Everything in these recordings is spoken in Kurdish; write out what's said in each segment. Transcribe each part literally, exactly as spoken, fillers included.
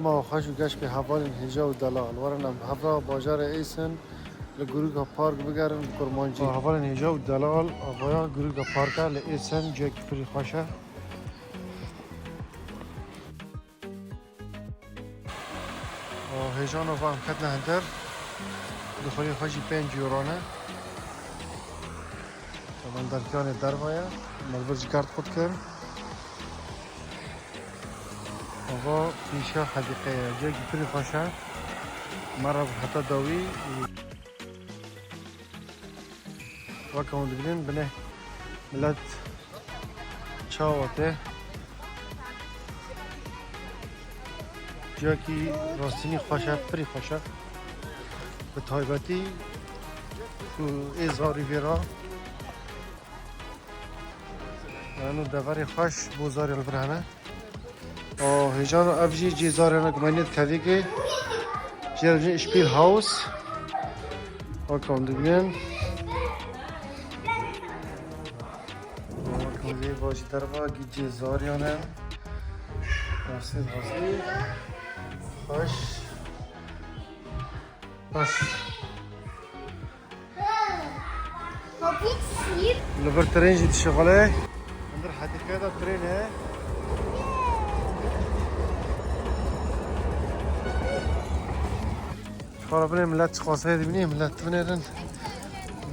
Ma xweş û geş be hevalên hêja û delal. Werin em bi hev re bajarê Êsin li Gurûga Park bigerin bi kurmancî. Hevalên hêja û delal, avaya Gurûga Park e li Êsin, cihekî pirî xweş e. Hêjano, va em ketine hundir. Dixulî xwe jî pênc euro ne. Hemen derkiyanê derva ye. Me li vir jî kart qut kir. Ava pîşa hedîqe ye. Cihekî pirî xweş e. Me re heta dawî. Weke hûn dibînin binê milet çawa tê. Cihekî rastînî xweş e, pirî xweş e. Bi taybetî ku ê zarî vê re. Yanî deverê xweş bo zarê li vir hene. O, hêjan ev jî cê zarê ne ku me nêt kevîkê. Jê re jî Spielhaus. Weke hûn dibînin. Weke hûn dibînin, va jî derva gî cê zariyan e. Rastî, rastî. Xweş. Baş. Li vir trên jî dişixule. Hundir hedîqeya de trên e. Xwe re binê milet çiqas heye dibînî, milet binêrin.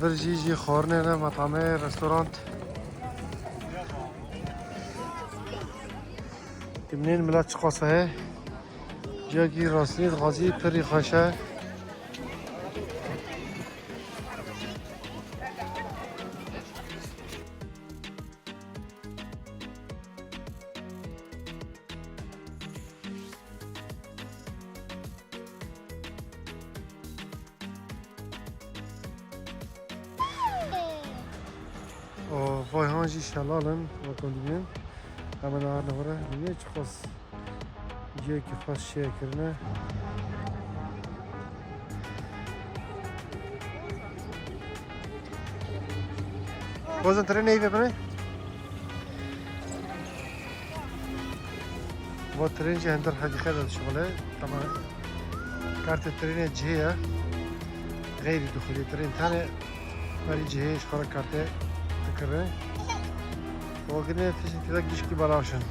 Vir jî jî xwarinê ne, metamê, restorant. Dibînên milet çiqas heye. Cihekî rastî dixwazî pirî xweş e. O, vay han jî şelal in, weke hûn dibînin. Hemen arne xwe re. Dibînê çiqas cihekî xweş çêkirine. Bozin tirê neyve bine. Va tirên jî hundir hedîqe de dişixule. Tema kartê tirênê cihê ye. Xeyrî dixulî tirên tenê. Berî cihê ji xwe re kartê dikirin. Û ginê tiştê tê de gişkî belaş in.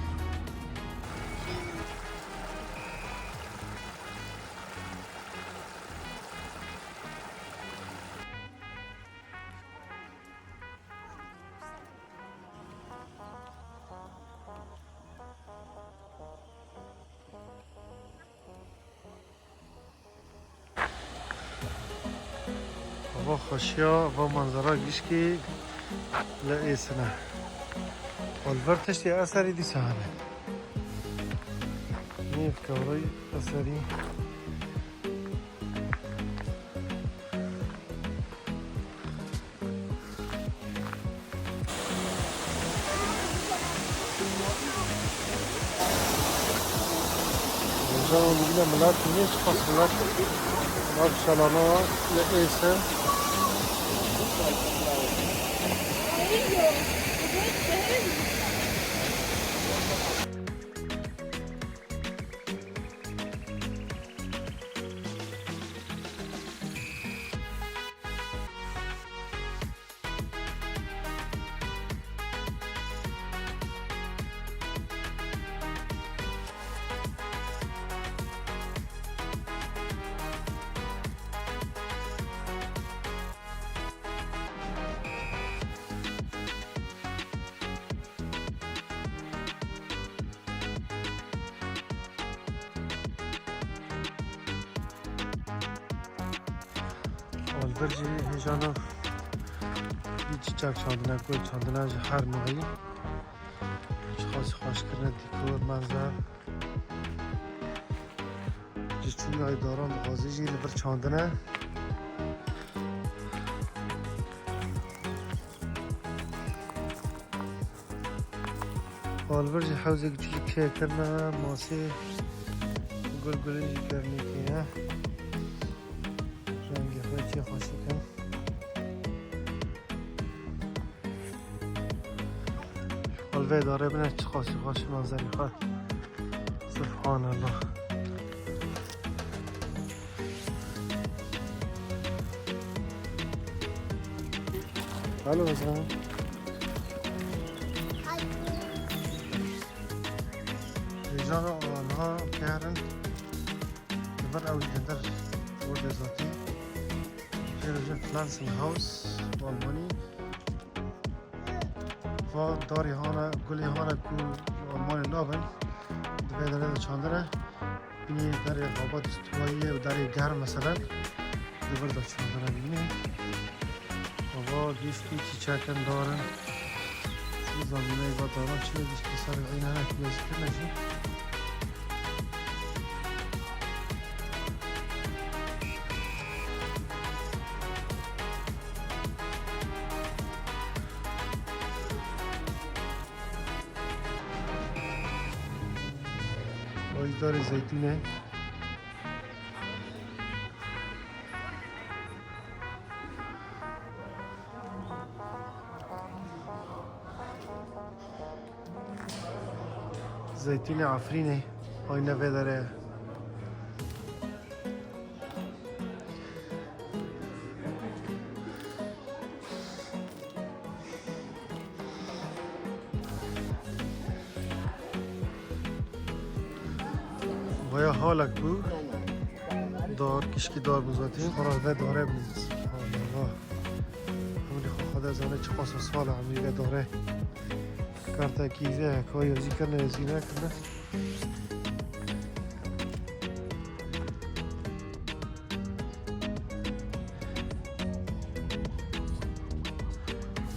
Va xweşiya va manzara gişkî li Êsin e. Û li vir tiştê eserî dîsa hene. Nêv kewrey eserî. Hêja û dibîne milet, nê çiqas milet. Maşallah, ne Êsin. Li vir jî hêjana wî çiçek çandine, gul çandine ji her nahî. Çiqas xweş kirine dîkor, menzer. Ji çûyayê daran dixwazî jî li vir çandine. Li vir jî hewzek çûyî çêkirine, masê gul gulên jî kernî tê ye. Rengê xwe çê xweşik in. Li vê darê bine çiqasî xweş manzerê xwe. Subhanallah. Alo, Zara. Rêjana niha kerin. Li vir ew li vir werde zatî. Jê re jin Pflanzenhaus, Almanî. Va darê hane, gulê hane ku ji Almanê nabin. Di vê derê de çandine. Binî derê xebat stûwayî ye û derê germ, meselen, di vir de çandine bînî. Ava giştî çîçekin darin. Nizanim neyva daran çi ye, giştî ser eyne hene ku ez kirine jî. Ay, darê zeytûnê. Zeytûnê Efrînê, ayne vê derê ye. Vaya halek bû. Dar, kişkî dar bû zaten. Xwe re ve dare bû. Allah Allah. Hemî xwe Xwedê zane çiqas sal e hemî ve dare. Kartekî ve, ka yazî kirine, yazî nekirine.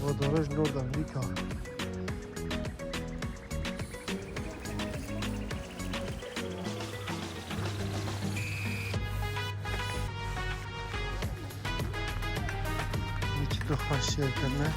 Va dare ji Nord Amerika. Çi tu xweş çêkirine.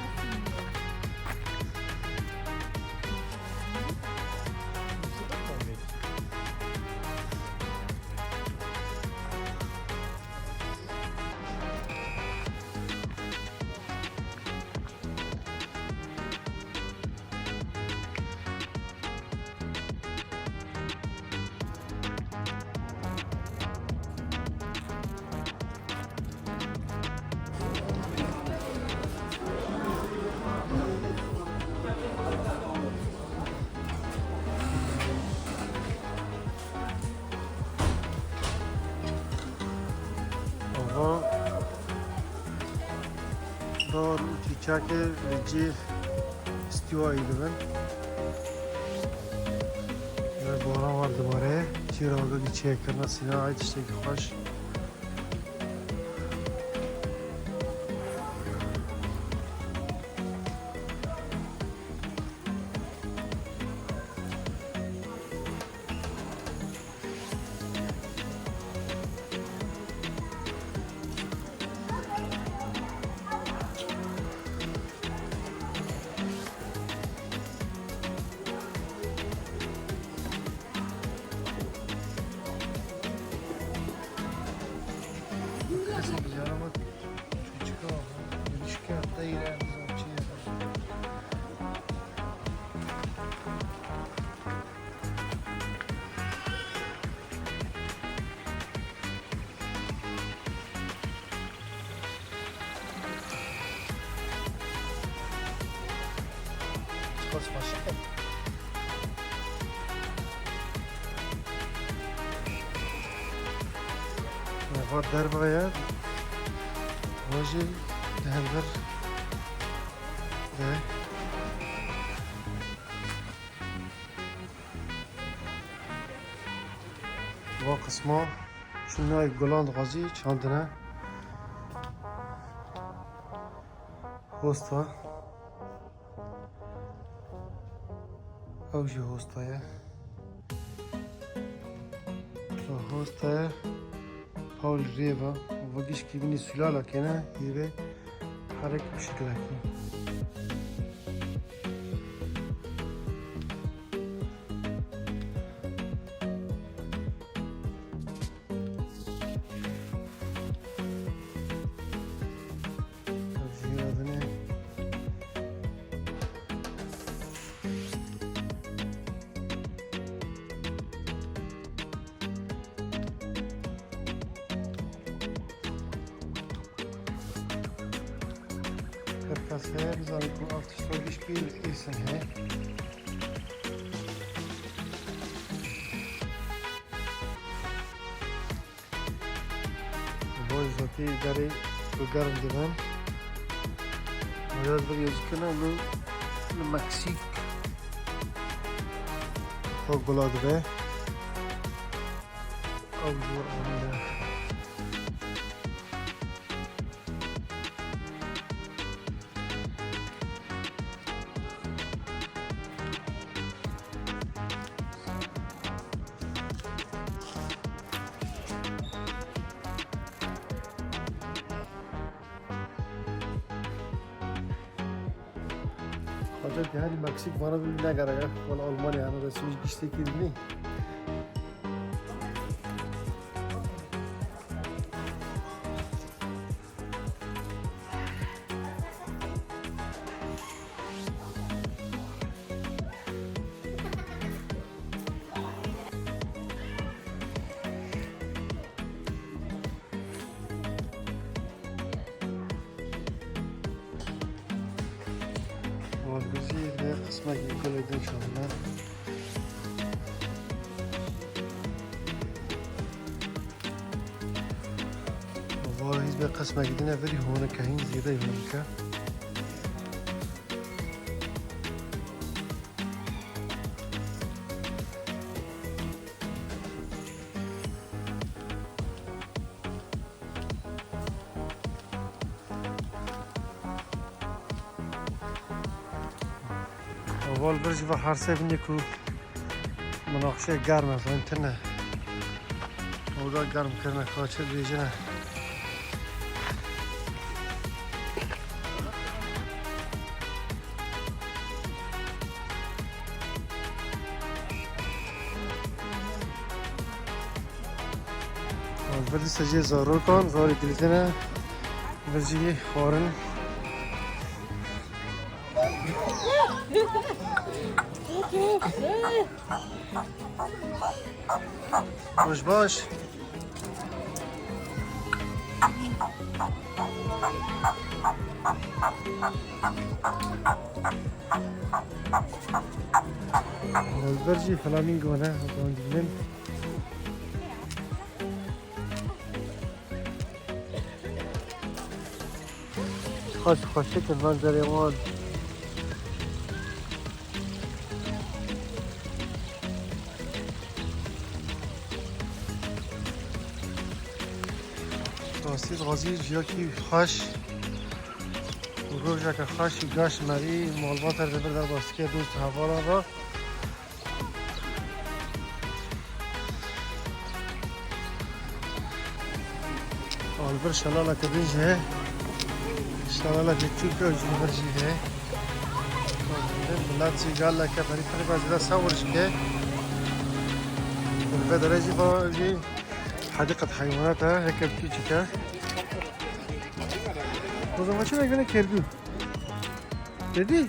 Ava dar û çîçekê li cî stûwayî dibin. Ev baran war dibare. Çîroka wekî çêkirina sînayê tiştekî xweş. Çiçka, çiçka, teyre, çiye. Çiqas xweşik e. Nava derve ye. Rojê di hember de. Va qisma çûna gulan dixwazî çandine. Hosta. Ew jî hosta ye. Hosta ye. Pawl rêva. Va gişkî binî sulala kene. Yê ve herek bi şikilekî. Ev jî evine. Her Heye, bizanin ku ev tişta giş pîl êsin heye. Vay zatî derê ku germ dibin. Mecaz bir yezikine li, li Meksîk xwe gula dibe. Ew jor amîne. Hocam ki herî Meksîk vana bi negerek. Wala Almanya hana da simiz giştekî dinî. Waguzî li qismekî gulê din çandine. Waguzî bi qismekî din e, verî honik e, hîn zêde honik e. Heval bir ji ve hersê binê ku minaqşe germ e, ben tine. Oda germ kirine, kaçir bêjine. Vir dîsa jê zarokan, zarê dildine, vir jî xwarin. Baş baş. Vir jî flamingo ne, hatan dibînin. Xweş, xweşik in manzerê wan. Rastî dixwazî ciyakî xweş û rojeke xweş û geş merî malbate li vir derbas dike dost hevalan re. Li vir şelaleke din jî heye. Şelaleke çûk ew jî li vir jî heye. Milet jî geleke berî pir be zêde sewir jî ke. Li vê derê jî va jî hedîqet heywanat e, heke biçûçik e. O zaman çi vekvene kergû. Dedi?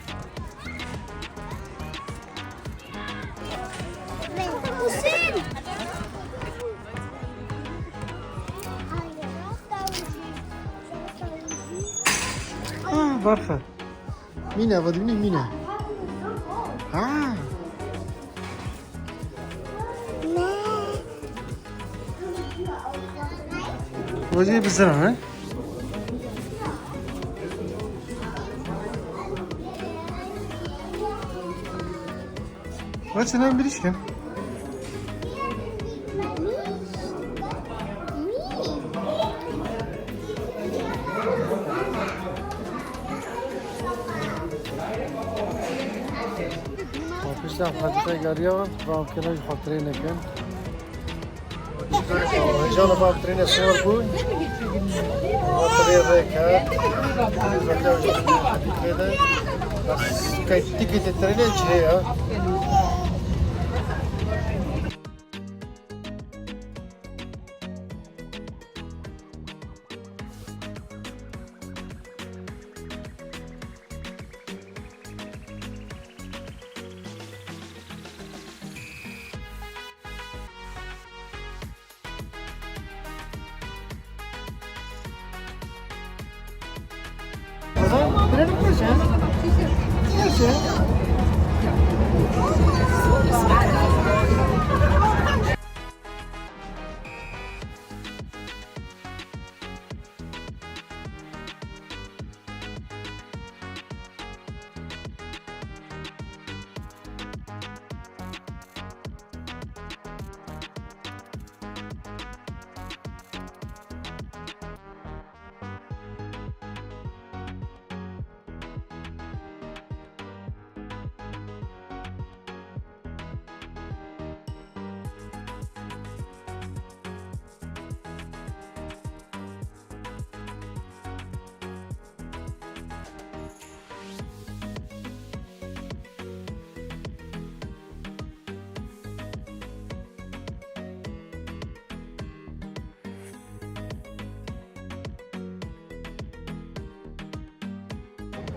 Ah, berfe. Mîne, va dibînî mîne. Ha. Rojê bi ziran, he? What's the name, Birişkin? Pişta hedîqê geriya, ram kene xatirê nekin. Jana ba trêne sor bû. Xatirê rê ket. Zata ji hedîqê de. Bes key tiketê trêne çi ya?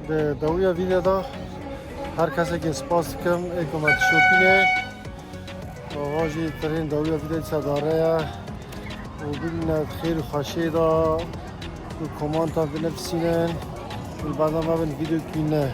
Di dawiya vîdeo de her kesekê spas dikim ê ku me dişopîne. Ava jî tirên dawiya vîdeo dîsa dare ye. Û bimîne di xêr û xweşiyê de û komantan binivîsînin. Û li benda me bin vîdeo bîne.